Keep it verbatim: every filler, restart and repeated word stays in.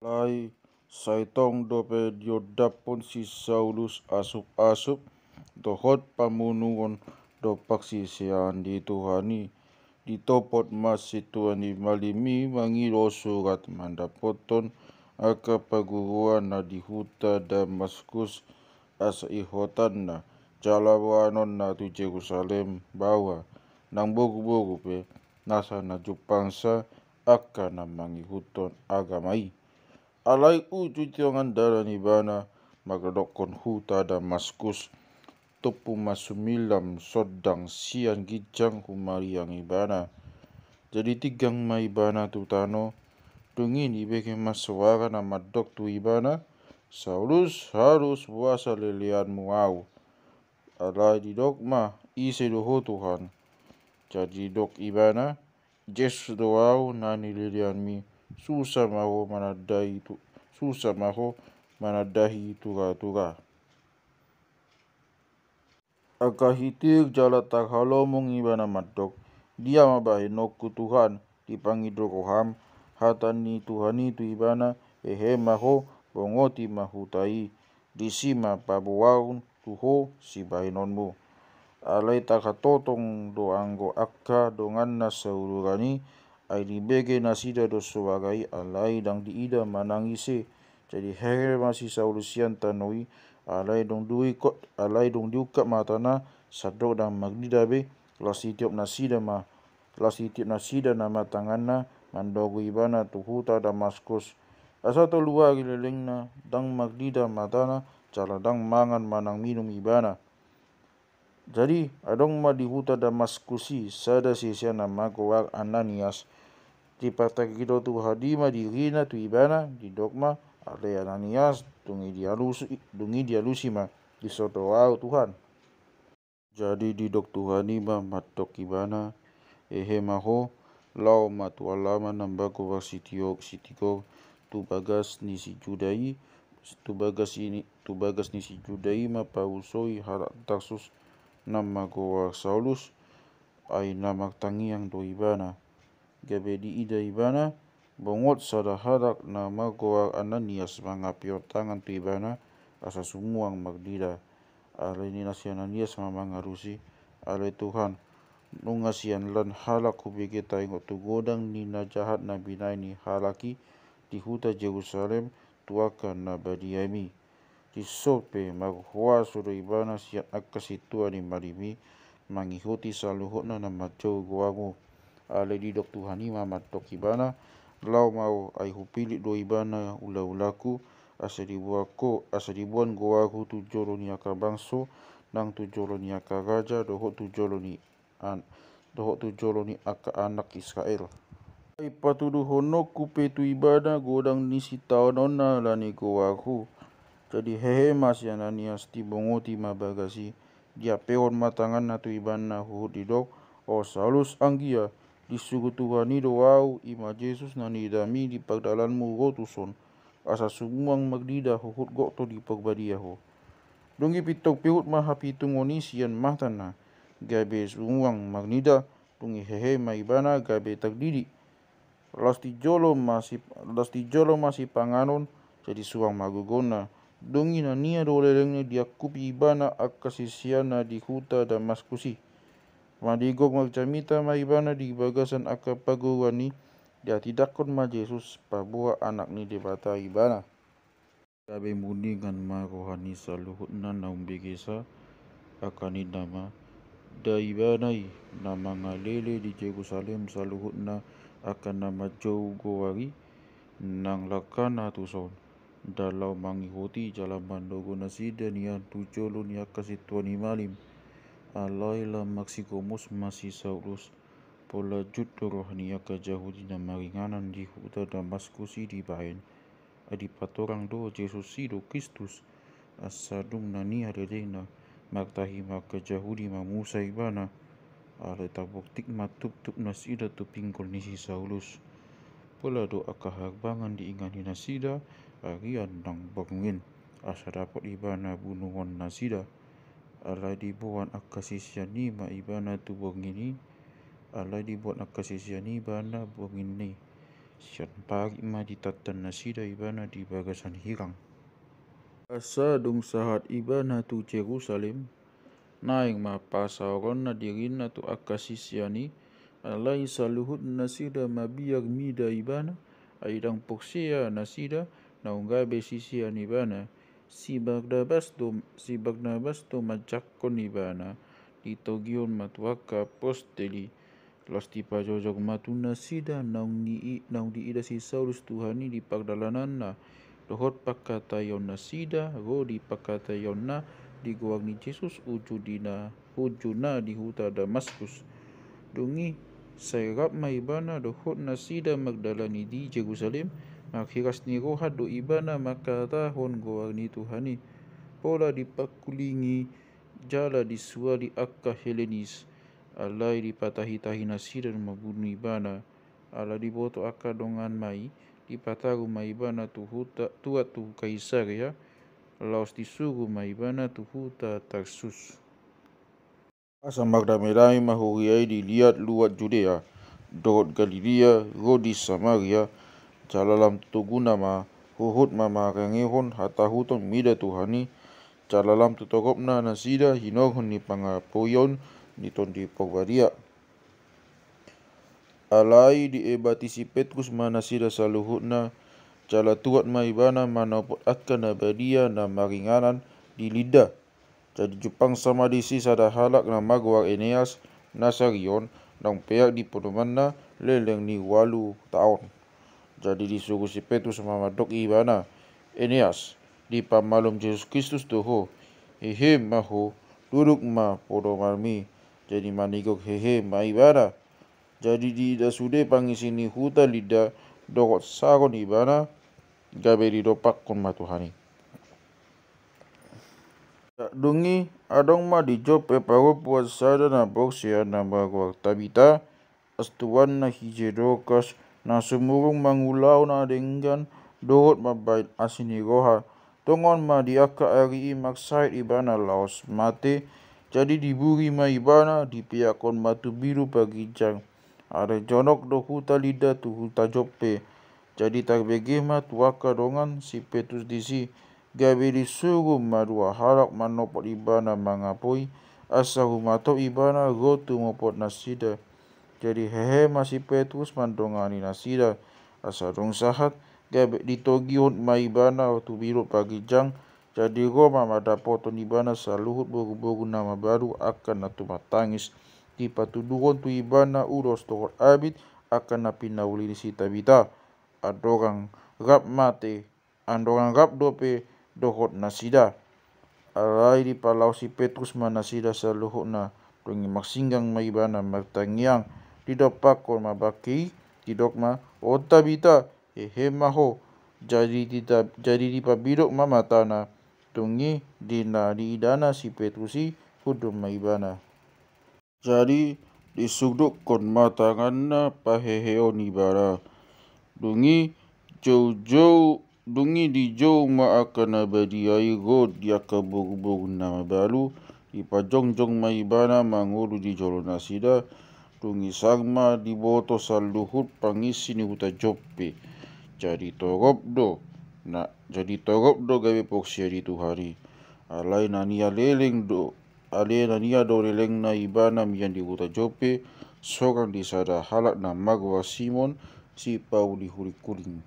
Alai sai tong dope diondaphon si Saulus asup-asup dohot pamunuon dompak sisean ni Tuhan i. Ditopot ma sintua ni malim i mangido surat mandapothon angka parguruan na di huta Damaskus, asa ihotanna jala boanonna tu Jerusalem, bahwa nang boruboru pe nasa na jumpangsa angka na mangihuthon agama i. Alai uju di tongan dalan ibana mandokkon huta Damaskus, tompu ma sumilam sondang sian ginjang humariang ibana. Jadi tinggang ma ibana tu tano. Dung i dibege ma suara na mandok tu ibana: Saulus, Saulus, boasa leleanmu ahu? Alai didok ma: Ise do ho, Tuhan? Jadi didok ibana: Jesus do ahu na nileleanmi. Susa ma ho manandahi tu, susa ma ho manandahi tura-tura. Angka hitir jala tarhalomong ibana mandok: Dia ma bahenonku, Tuhan? Dipangido roham hata ni Tuhan i tu ibana: Hehe ma ho, bongoti ma huta i, disi ma paboaon tu ho sibahenonmu. Alai tarhatotong do anggo angka donganna sauluran i, ai dibege nasida do suara i, alai ndang diida manang ise. Jadi hehe ma si Saulus sian tano i, alai dung diungkap, alai dung diungkap matana, sandok ndang marnida be. Laos ditiop nasida ma, laos ditiop nasida nama tanganna mandogu ibana tu huta Damaskus. Asa tolu ari lelengna ndang marnida matana, jala ndang mangan manang minum ibana. Jadi adong ma di huta Damaskus i sada sisean na margoar Ananias. Dipartangido Tuhan i ma dirina tu ibana, didok ma: Ale Ananias, dung i dialusi, dung i dialusi ma: Dison do ahu, Tuhan. Jadi didok Tuhan i ma mandok ibana: Hehe ma ho, laho ma tu alaman na margoar Sitio-, Sitigor, tu bagas ni si Juda i, tu bagas i ni, tu bagas ni si Juda i ma pausoi halak Tarsus na margoar Saulus, ai na martangiang do ibana. Gabe diida ibana, bongot sada halak na margoar Ananias mangampehon tangan tu ibana, asa sumuang marnida. Alai nina si Ananias ma mangalusi: Ale Tuhan, nunga sian lan halak hubege taingot tu godang ni na jahat na binahen ni halak i di huta Jerusalem tu angka na badiami. Dison pe marhuaso do ibana sian angka sintua ni malim i, mangihuti saluhutna na manjou goarmu. Alai didok Tuhan i ma mandok ibana: Laho ma ho, ai hupilit do ibana hulahulang hu, asa diboan ho, asa diboan goarhu tu jolo ni angka bangso, nang tu jolo ni angka raja, dohot tu jolo ni an-, dohot tu jolo ni angka anak Israel. Ai patuduhononku pe tu ibana godang ni sitaononna ala ni goarhu. Jadi hehe ma si Ananias, dibongoti ma bagas i, diampehon ma tanganna tu ibana huhut didok: O Saulus, anggia, disuru Tuhan i do ahu, i ma Jesus na niidami, di pardalananmu ro tuson, asa sumuang marnida huhut gok to diparbadiahon. Dung i pintor pihut ma hapitungon i sian matana, gabe sumuang marnida. Dung i hehe ma ibana gabe tardidi. Laos di jolo ma si, laos di jolo ma sipanganon, jadi suang ma gogona. Dung i na nia do lelengna diangkupi ibana angka siseanna di huta Damaskus i. Mandigor marjamita ma ibana di bagasan angka parguruan i, dihatindangkon ma Jesus, paboa Anak ni Debata ibana. Gabe muningan ma roha ni saluhutna na umbegesa, angka ninna ma: Nda ibana i, na mangalele di Jerusalem saluhutna angka na manjou goar i? Nang langkana tuson, nda laho mangihuti jala mandogo nasida nian tu jolo ni angka sintua ni malim. Alai lam marsigomos ma si Saulus, pola jut do roha ni angka Jahudi na maringanan di huta Damaskus i dibahen. Ai dipatorang do Jesus i do Kristus, asa dung na nia lelengna, martahi ma angka Jahudi mamusa ibana. Alai tabuktik ma tuptup nasida tu pinggol ni si Saulus. Pola do angka harbangan diingani nasida, arian nang borngin, asa dapot ibana bunuhon nasida. Alai diboan angka sisean i ma ibana tu borngin i, alai diboan angka sisean i ibana borngin i. Sian parik ma ditantan nasida ibana di bagasan hirang. Asa dung sahat ibana tu Jerusalem, naeng ma pasaoronna dirinna tu angka sisean i, alai saluhut nasida mabiar mida ibana, ai ndang porsea nasida naung gabe sisean ibana. Si Barnabas do, si Barnabas do manjangkon ibana, ditogihon ma tu angka apostel i. Laos dipajojor ma tu nasida naung ni, naung diida si Saulus Tuhan i di pardalananna, dohot pangkataion nasida ro di pangkataionna di goar ni Jesus uju di na, uju na di huta Damaskus. Dung i sai rap ma ibana dohot nasida mardalani di Jerusalem, marhiras ni roha do ibana mangkatahon goar ni Tuhan i. Pola dipangkulingi jala disuali angka Helenis, alai dipatahitahi nasida mambunu ibana. Ala diboto angka dongan ma i, dipataru ma ibana tu huta, tuat tu Kaisarea, laos disuru ma ibana tu huta Tarsus. Asa mardamedame ma huria i di liat luat Judea dohot Galilea ro di Samaria, jala lam tu toguna ma huhut mamarangehon hatahuton mida Tuhan i, jala lam tu toropna nasida hinorhon ni pangapoion ni Tondi Parbadia. Alai diebati si Petrus ma nasida saluhutna, jala tuat ma ibana manopot angka na badia na maringanan di Lidda. Jadi jumpangsa ma disi sada halak na margoar Eneas, na sarion, naung peak di podomanna leleng ni ualu taon. Jadi disuru si Petrus ma mandok ibana, Eneas, dipamalum Jesus Kristus do ho, hehe ma ho, duduk ma podomanmi. Jadi manigor hehe ma ibana. Jadi diida sude pangisi ni huta Lidda dohot Saron ibana, gabe didompakkon ma Tuhan i. Dung i adong ma di Joppe parompuan sada na porsea na margoar Tabita, astuanna ise Dorkas, na sumurung mangulahon na denggan dohot mambahen asi ni roha. Tongon ma di angka ari i marsahit ibana laos mate, jadi diburi ma ibana, dipeakkon ma tu biru parginjang. Alai jonok do huta Lidda tu huta Joppe. Jadi tarbege ma tu angka dongan si Petrus disi, gabe disuru ma dua halak manopot ibana mangapoi, asa humatop ibana ro tumopot nasida. Jadi hehe ma si Petrus mandongani nasida, asa dung sahat, gabe ditogihon ma ibana tu biru parginjang. Jadi ro ma mandapothon ibana saluhut boruboru na mabalu angka na tumatangis. Dipatuduhon tu ibana ulos dohot abit angka na pinauli ni si Tabita. Andorang rap mate, andorang rap dope dohot nasida. Alai dipalaosi Petrus ma nasida saluhutna, dung i marsinggang ma ibana martangiang, didompakkon ma bangke i, didok ma, O Tabita, hehe ma ho. Jadi dita-, jadi dipabidok ma matana, dung i di na diidana si Petrus i, hundul ma ibana. Jadi disungdukkon ma tanganna paheheon ibana. Dung i joujou, dung i dijou ma angka na badia i ro di angka boruboru na mabalu, dipajongjong ma ibana mangolu di jolo nasida. Dung i sang ma diboto saluhut pangisi ni huta Joppe. Jadi torop do, na, jadi torop do gabe porsea di Tuhan i. Alai na nia leleng do, alai na nia do lelengna ibana mian di huta Joppe, songon di sada halak na margoar Simon, sipauli hulingkuling.